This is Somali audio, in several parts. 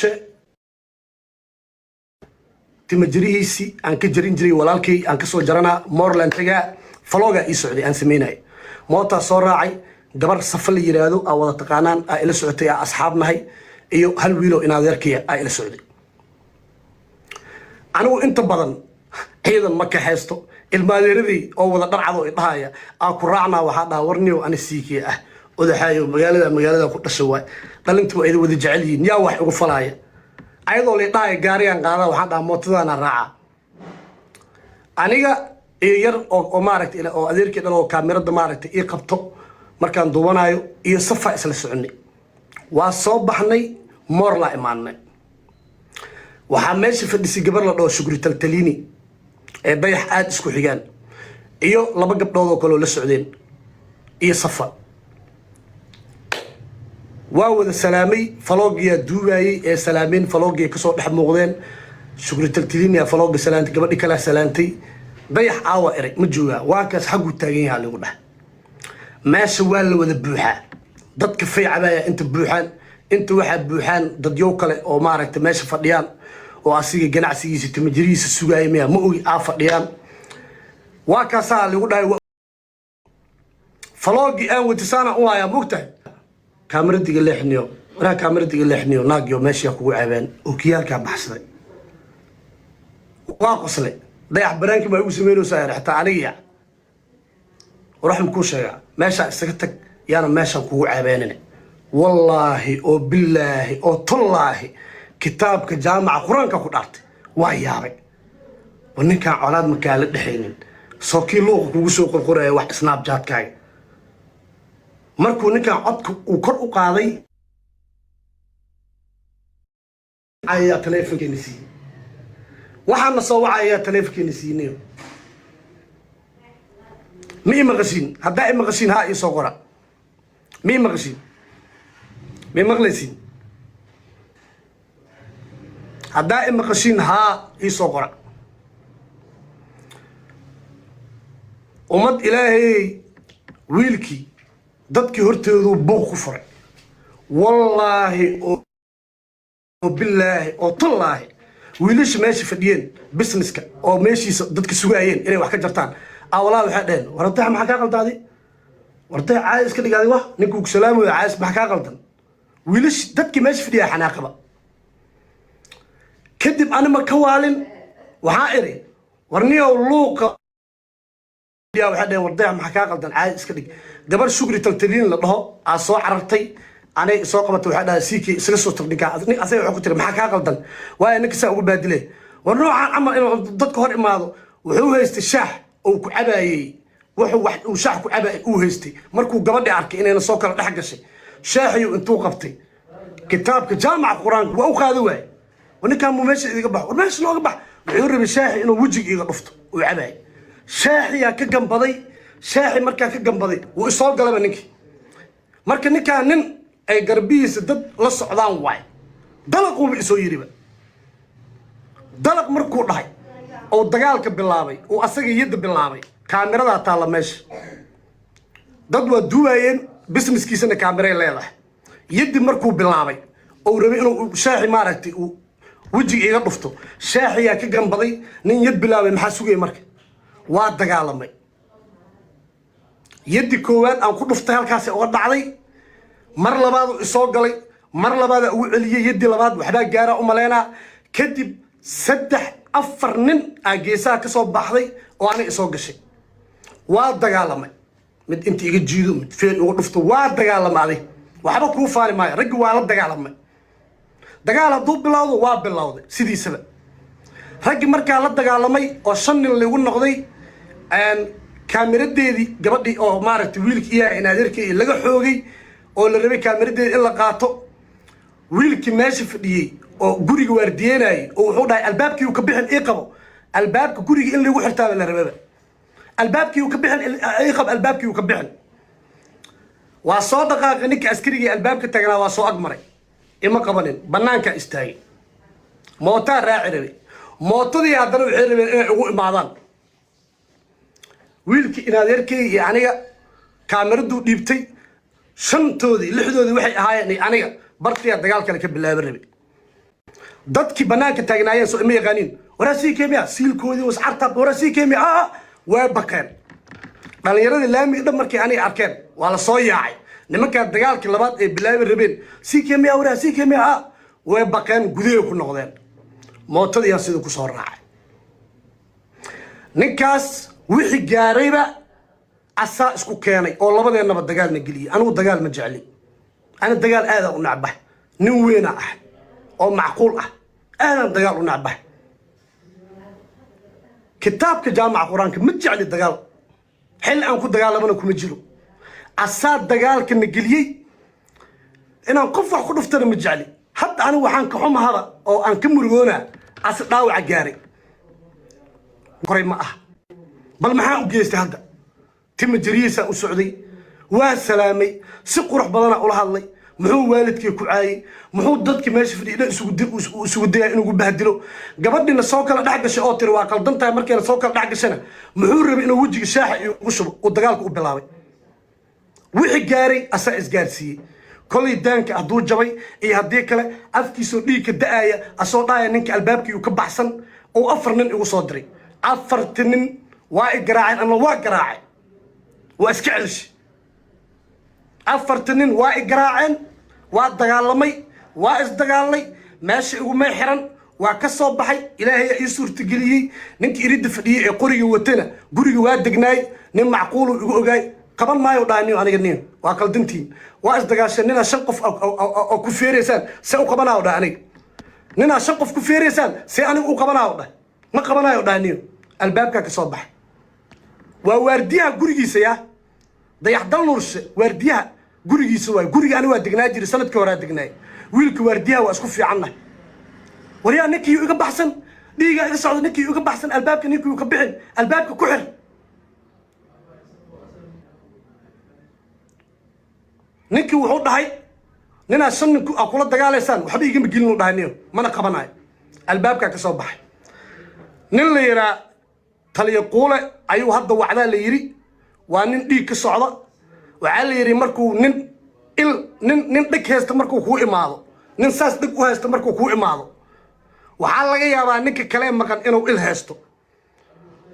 Sanbalooshe timajirihiisii aan ka jarin jiray walaalkay aan kasoo jaranaa Moreland tagaa. Vlog-gaa ii socday aan samaynaya, mootaa soo raacay. Gabar Safa la yiraahdo aa wada taqaanaan aa ila socotay, aa asxaab nahay, iyo hal wiiloo inadeerkaya aa ila socday. Anigu inta badan ciidan ma kaxaysto. Ilmaadeeradii oo wada dharcado idhahaya aa ku raacnaa. Waxaa dhaha, warniyow, ani siikii ah odaxaayo, magaalada ku dhasha waay, dhalinta waa idin wada jecel yihiin, yaa wax igu falaaya? Ayadoo la dhahaya gaarigaan qaadaa, waxaan dhaha mootadaana raacaa. Aniga iyo yar oo maaragtay oo adeerkii dhalo oo kaamirada maaragtay ii qabto markaan duubanayo iyo Safa isla soconay. Waa soo baxnay, Moorlaa imaanay. Waxaa meesha fadhisay gabar la dhaho Shukri Taltalini ee Dayax aada isku xigaan, iyo laba gabdhood oo kaleo la socdeen iyo Safa. Waa wada salaamay, vlog-giyaa duubayay ee salaameen, vlog-giya kasoo dhex muuqdeen. Shukri Taltaliniyaa vlog-ga salaantay, gabadhi kalaa salaantay. Dayax aawa eray, ma joogaa? Waa kaas, xagguu taagan yahaa lagu dhah. Meesha waa la wada buuxaa, dadka fay cabaya inta buuxaan, inta waxaa buuxaan dadyow kale oo maaragtay meesha fadhiyaan oo asiga ganacsigiisa timajirihiisa sugaaya miya, ma ogi, aa fadhiyaan. Waa kaasaa lagu dhahay. Vlog-gii aan watisaana u hayaa, mogtahay? Kaamaradiga leexniyo, waraa kaamaradiga leexniyo, naagyo meeshaa kugu ceebeen, okiyaalkaa baxsaday. Waa qoslay. Dayax baraankii baa igu samaynaysaa xitaa anigiya. War kuu sheegaa, meeshaa isaga tag, yaana meeshaan kugu ceebeenine. Wallaahi oo bilaahi oo tollaahi, kitaabka jaamaca Qur-aanka ku dhaartay, waa yaabay. War ninkaan colaad makaa la dhexaynin? Soo kii luuqa kugu soo qorqoraya wax Snapchatkaaga markuu ninkaan codka uu kor u qaaday ayaa taleefonkeena siiyey. Waxaana soo wacayaa taleefonkeena siinayo. Ma i maqashiin? Haddaa i maqashiin, haa ii soo qora. Ma i maqashiin? Ma i maqlaysiin? Haddaa i maqashiin, haa ii soo qora. Ummad Ilaahay, wiilkii dadkii horteeduu buuq ku furay. Wallaahi oo bilaahi oo tallaahi, wiilasha meesha fadhiyeen businesska oo meeshiisa dadka sugaayeen inay wax ka jartaan aa walaa waxay dheheen, war Dayax, maxaa kaa qaldaaday? War Dayax, caadi iska dhigaaday. Wah, ninkuu ku salaamayo caadis, maxaa kaa qaldan? Wiilash dadkii meesha fadhiyaa xanaaqaba. Kadib anima ka waalin, waxaa iri, war niyow, luuqa waxay dheheen, war Dayax, maxaa kaa qaldan? Caadi iska dhig. Gabar Shukri Taltaliin la dhaho aa soo carartay, anay soo qabatay. Waxay dhahay, siikii isaga soo tag ninkaa. Nin asaga waxay ku tiri, maxaa kaa qaldan? Waayo ninka saa ugu baadile, war noocaan camal inuu dadka hor imaado. Wuxuu haystay shaax uu ku cabaayey, wuxuu wax uu shaax ku cabaayay uu haystay. Markuu gabadhi arkay inayna soo kala dhex gashay, shaaxiyu intuu qabtay, kitaabka jaamaca Qur-aanka waa u qaadi waaye. War ninkaan muu meesha idiga bax, war meesha nooga bax. Wuxuu rabay shaaxi inuu wejiga iga dhufto uu cabaayay. Shaaxiyaa ka gambaday. Shaaxi markaa ka gambaday, wuu isoo galaba ninkii. Marka ninkaan nin ay garbihiisa dad la socdaan waay. Dalaquuba isoo yiriba. Dalaq markuu dhahay oo dagaalka bilaabay, uu asaga yadda bilaabay, kaamiradaa taalla meesha, dad waa duubaayeen, businesskiisana kaamiray leedahay. Yaddi markuu bilaabay oo rabay inuu shaaxi maaragtay uu wejiga iga dhufto, shaaxiyaa ka gambaday. Nin yad bilaabay maxaa sugaya? Marka waa dagaalamay. Yaddi koowaad aan ku dhuftay halkaasi uga dhacday. Mar labaadu isoo galay, mar labaada ugu celiyey yaddi labaad, waxbaa gaaraa u malaynaa. Kadib saddex afar nin aa geesaha ka soo baxday oo aniga isoo gashay. Waa dagaalamay, mid inta iga jiido, mid feel uga dhufto. Waa dagaalamaaday, waxba kuu faani maayo. Raggi waa la dagaalamay. Dagaal hadduu bilowdo, waa bilowday sidiisaba. Raggi markaa la dagaalamay oo shan nin lagu noqday, kaamiradeedii gabadhii oo maaragtay wiilki iyaha in adeerkay laga xoogay oo la rabay kaamiradeedii in la qaato. Wiilkii meesha fadhiyey oo guriga waardiyenayay oo wuxuu dhahay, albaabkii uu ka bixin, ii qabo. Albaabka guriga in lagu xirtaaba la rababa. Albaabkii uu ka bixin, ii qabo, albaabkii uu ka bixin. Waa soo dhaqaaqay ninka askarigii albaabka taagnaa, waa soo agmaray, ima qabanin, banaankaa istaagay. Mootaa raaci rabay, mootadii haddana waxay rabeen inay ugu imaadaan. Wiilkii in adeerkay iyo aniga kaamiraduu dhiibtay, shantoodii lixdoodii waxay ahaayeen iyo aniga bartiyaa dagaal kale ka bilaaban rabay. Dadkii bannaanka taagnaayeen soo ima yaqaaniin. Waraa sii kemiya siilkoodii wascarta, waraa sii kemiya. Ah, waa baqeen dhallinyaradii laamiga dhan. Markay aniga arkeen waa la soo yaacay. Nimankaa dagaalkii labaad ay bilaabi rabeen, sii kemiya, waraa sii kemiya. Ah, way baqeen, gudahay ku noqdeen. Mootadiyaa sidii ku soo raacay. Ninkaas wixii gaarayba asaa isku keenay oo labadeennaba dagaalna geliyey. Anigu dagaal ma jecli, ani dagaal aadaan u nacbah. Nin weynaa ah oo macquul ah, aadaan dagaal u nacbah. Kitaabka jaamaca Qur-aanka ma jecli dagaal, xilli aan ku dagaalamana kuma jiro. Asaa dagaalkana geliyey. Inaan qof wax ku dhuftana ma jecli. Hadda anigu waxaan ka xumahaba oo aan ka murugoonaa ase dhaawaca gaaray koray ma ah. Bal maxaa u geystay? Hadda tima jarihiisaan u socday, waa salaamay, si qurux badana ula hadlay. Muxuu waalidkii ku caayey? Muxuu dadkii meesha fadhiya isugu daya inuu bahdilo? Gabadhiina soo kala dhex gashay oo tiri waa qaldan tahay, markayna soo kala dhex gashana, muxuu rabay inuu wejiga shaaxa igu shubo uu dagaalka u bilaabay? Wixii gaaray asaa isgaarsiiyey. Kolay daanka hadduu jabay iyo haddii kale, afkiisoo dhiigka da'aya, asoo dhahaya ninka albaabkii ka baxsan oo afar nin igu soo diray. Afarti nin waa i garaaceen, ama waa garaacay, waa iska celishi. Afarti nin waa i garaaceen, waa dagaalamay, waa isdagaalnay. Meesha igumay xiran, waa ka soo baxay. Ilaahay ii suurtageliyey. Ninkii iridda fadhiyey ee qoriga watana guriga waa degnaay, nin macquulu igu ogaay. Qaban maayo dhahay nin aniga, nin waa qaldantiin, waa isdagaasheen. Ninaa shan qof oo ku feeraysaan see u qabanaayo dhahay aniga? Ninaa shan qof ku feeraysaan see aniga u qabanaayo dhahay? Ma qabanayo dhahay nin. Albaabkaa ka soo baxay, waa waardiyaha gurigiisa. Yaa Dayaxdal Nuurshe, waardiyaha gurigiisa waay. Guriga ani waa degnaa jiray, sanadkii horaa degnaay. Wiilka waardiyaha waa isku fiicannahay. Waryaa, ninkii iga baxsan, dhiigaa iga socda, ninkii iga baxsan albaabka, ninkii ka bixin, albaabka ku xir. Ninkii wuxuu dhahay ninaa shan nin aa kula dagaalaysaan waxba igama gelin uu dhahay niyo, mana qabanayo. Albaabkaa ka soo baxay. Nin la yidhaa Taliya Quule ayuu hadda wacdaa la yidhi, waa nin dhiig ka socda. Waxaa la yidhi markuu nin il nin dheg haysta markuu kuu imaado, nin saas dheg u haysta markuu kuu imaado, waxaa laga yaabaa ninka kale maqan inuu il haysto.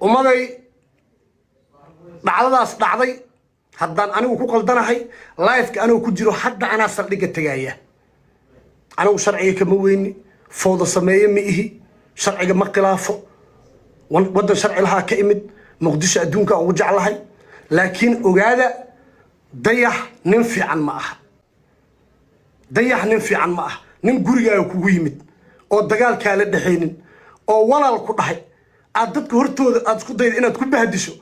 Ummaday, dhacdadaas dhacday haddaan anigu ku qaldanahay, live-ka anigu ku jiro hadda anaa saldhigga tegaya. Anigu sharciga kama weyni, fowda sameeye ma ihi, sharciga ma khilaafo. Waddan sharci lahaa ka imid, Muqdisho adduunka ugu jeclahay. Laakiin ogaada, Dayax nin fiican ma aha. Dayax nin fiican ma aha. Nin gurigaaga kugu yimid oo dagaalkaa la dhexaynin oo walaal ku dhahay, aad dadka hortooda aad isku dayda inaad ku bahdisho.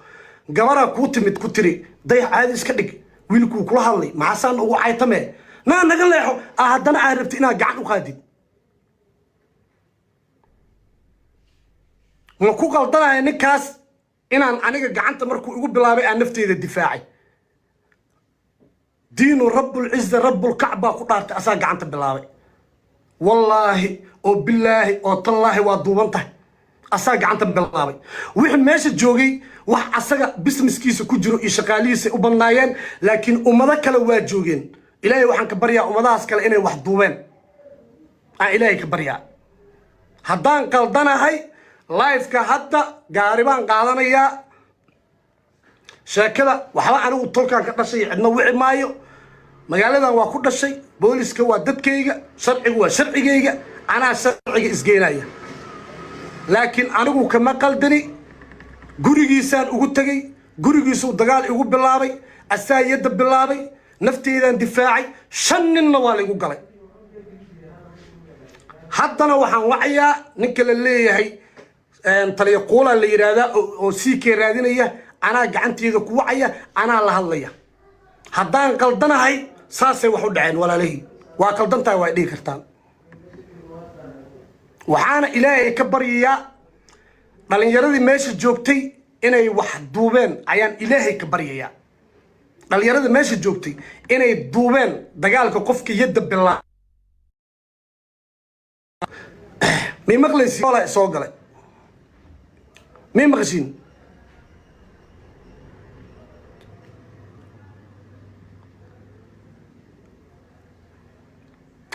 Gabaraa kuu timid, ku tiri Dayax caadi iska dhig, wiilkuu kula hadlay, maxaasaan ugu caytamee, naa naga leexo aa, haddana aad rabti inaad gacan u qaadid. Ma ku qaldanaya ninkaas inaan aniga gacanta markuu igu bilaabay aan nafteyda difaacay? Diinu rabbulciza rabbulkacbaa ku dhaartay, asaa gacanta bilaabay. Wallaahi oo bilaahi oo tallaahi, waa duuban tahay, asaa gacanta bilaabay. Wixii meesha joogay wax asaga businesskiisa ku jiro iyo shaqaalihiisa u badnaayeen, laakiin ummado kale waa joogeen. Ilaahay waxaan ka baryaa ummadahaas kale inay wax duubeen aan Ilaahay ka baryaa. Haddaan qaldanahay, live-ka hadda gaari baan qaadanayaa. Sheekada waxba anigu tolkaan ka dhashay cidna wici maayo. Magaaladan waa ku dhashay, booliska waa dadkayga, sharcigu waa sharcigayga, anaa sharciga isgeynaya. Laakiin anigu kama qaldani. Gurigiisaan ugu tegey, gurigiisuu dagaal igu bilaabay, asaa yadda bilaabay, nafteydaan difaacay. Shan ninna waa la igu galay. Haddana waxaan wacayaa ninka la leeyahay Taliya Quulaa la yidhaahdaa oo sii kee raadinaya. Anaa gacanteeda ku wacaya, anaa la hadlaya. Haddaan qaldanahay, saasay wax u dhaceen, walaalihii, waa qaldan tahay waa dhihi kartaan. Waxaana Ilaahay ka baryayaa dhalinyaradii meesha joogtay inay wax duubeen ayaan Ilaahay ka baryayaa. Dhalinyarada meesha joogtay inay duubeen dagaalka qofka yadda bilaa. May maqlaysi soo galay? May maqashiin?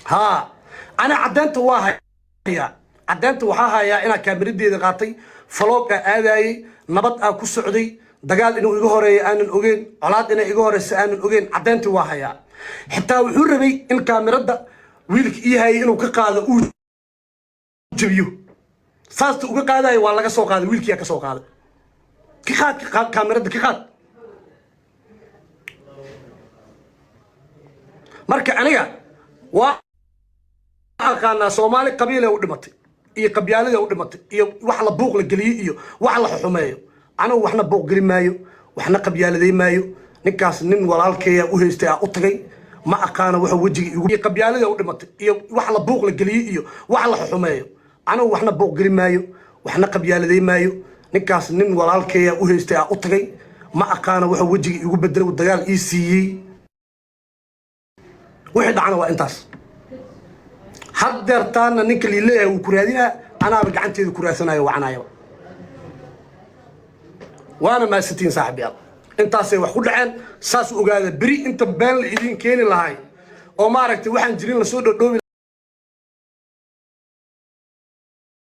Haa, ana caddeynta waa hay. Hayaa caddeynta, waxaa hayaa inaa kaamiradeeda qaatay, vlog aa aadayey, nabad aa ku socday, dagaal inuu iga horeeyo aanan ogeyn, colaad inay iga horeyso aanan ogeyn. Caddeyntii waa hayaa. Xitaa wuxuu rabay in kaamirada wiilka ii hayay inuu ka qaado, uu jabiyo. Saasta uga qaadayo waa laga soo qaaday, wiilkiyaa ka soo qaaday. Ka qaad, ka qaad kaamirada, ka qaad. Marka aniga waa aqaanaa Soomaali qabiile u dhimatay iyo qabyaalada u dhimatay iyo wax la buuq la geliyey iyo wax la xumeeyo. Anigu waxna buuq geli maayo, waxna qabyaaladay maayo. Ninkaas nin walaalkeeya u haystay aa u tagay. Ma aqaana waxa wejiga igu iyo qabyaalada u dhimatay iyo wax la buuq la geliyey iyo wax la xumeeyo. Anigu waxna buuq geli maayo, waxna qabyaaladay maayo. Ninkaas nin walaalkeeya u haystay aa u tagay. Ma aqaana waxa wejiga igu bedelay, dagaal ii siiyey. Wixii dhacana waa intaas. Haddeertaana ninka liileeyahay wuu ku raadinaa, anaaba gacanteeda ku raadsanayo, wacanayaba. Waana mahadsantihiin, saaxiibyaal. Intaasay wax ku dhaceen. Saas u ogaada, beri inta been la idiin keeni lahay oo maaragtay waxaan jirin lasoo dhodhoobi.